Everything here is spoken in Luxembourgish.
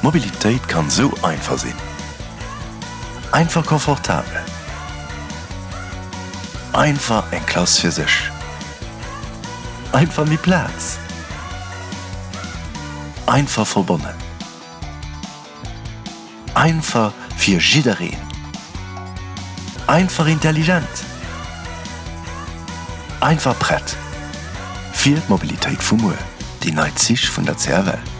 Mobilitéit kann sou einfach sinn. Einfach confortabel. Einfach eng Klass fir sech. Einfach méi Plaz. Einfach verbonnen. Einfach fir jiddereen. Einfach intelligent. Einfach prett fir d'Mobilitéit vu muer. Déi nei Zich vun der CFL.